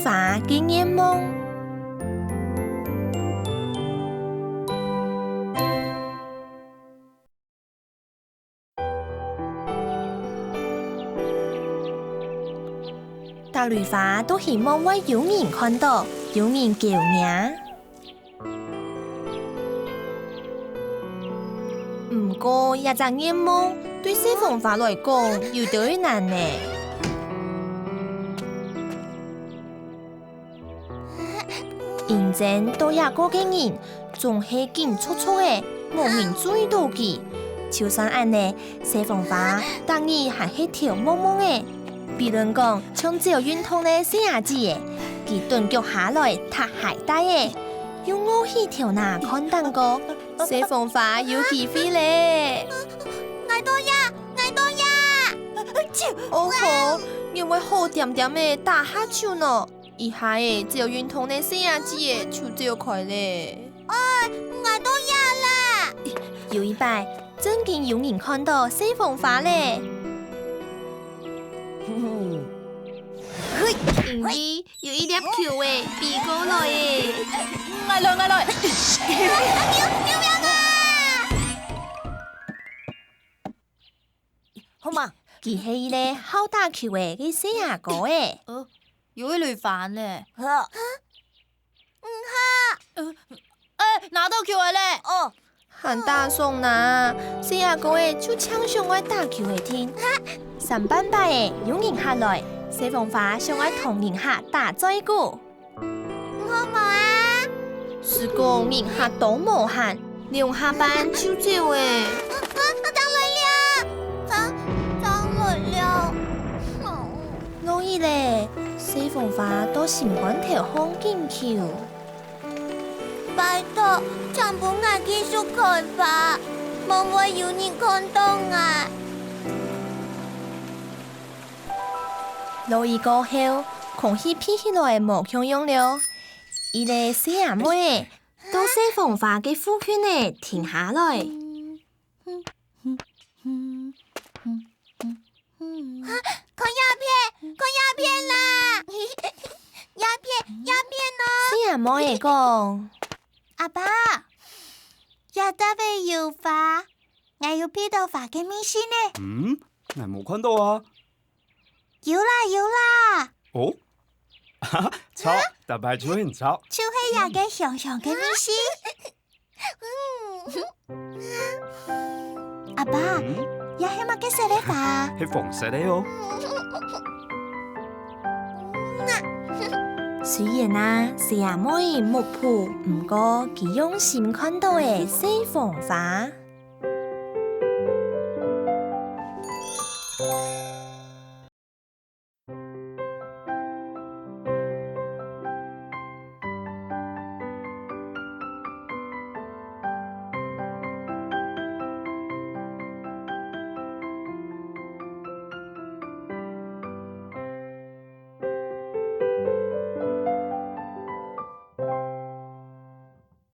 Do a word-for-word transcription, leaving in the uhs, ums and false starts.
花个願望。逐蕊花都希望會有人看到，有人救命。 毋過，這隻願望對細紅花來講有兜仔難呢。認真到這个个人，總係緊促促仔，無人注意到佢。就算恁呢，細紅花逐日還係頭濛濛仔。比論講，像趙運動个細阿姊仔，佢頓腳下來踢鞋帶仔， 用臥起頭那看等个，細紅花有機會咧。𠊎到呀，𠊎到呀！哦吼，仰會好恬恬仔打哈啾呢？一下仔，趙運動个細阿姊仔就走開咧。哎，𠊎到呀啦！有一擺，正經有人看到細紅花咧。 因為有一粒球仔飛過來咧。𠊎來，𠊎來。好嘛。佢係一個好打球仔个細阿哥仔。呃，有一蕊花呢。 毋好！呃，哎，拿到球仔咧！哦，還打爽哪，細阿哥仔就淨想愛打球仔定。三半擺仔有人客來，細紅花想愛同人客打嘴鼓。你好無啊？係講人客都無閒，兩下半就走咧。啊，啊，啊，張來了！張，張來了！哦。 落雨咧，細紅花到心肝頭項緊求。拜託，請分𠊎繼續開花，望會有人看到𠊎。落雨過後，空氣鼻起來無共樣了。一個細阿妹仔，到細紅花个附近仔停下來。 看這片，看這片啦！這片，這片哦！細阿妹仔講：「阿爸，這搭仔有花，𠊎有鼻到花个味緒呢。」嗯，𠊎無看到啊。有啦，有啦！哦，哈哈，著，逐擺就係你著。就係這个香香个味緒。 阿爸，嗯？這係麼个色个花？係紅色个哦。雖然啊，細阿妹目晡，毋過佢用心看到个細紅花。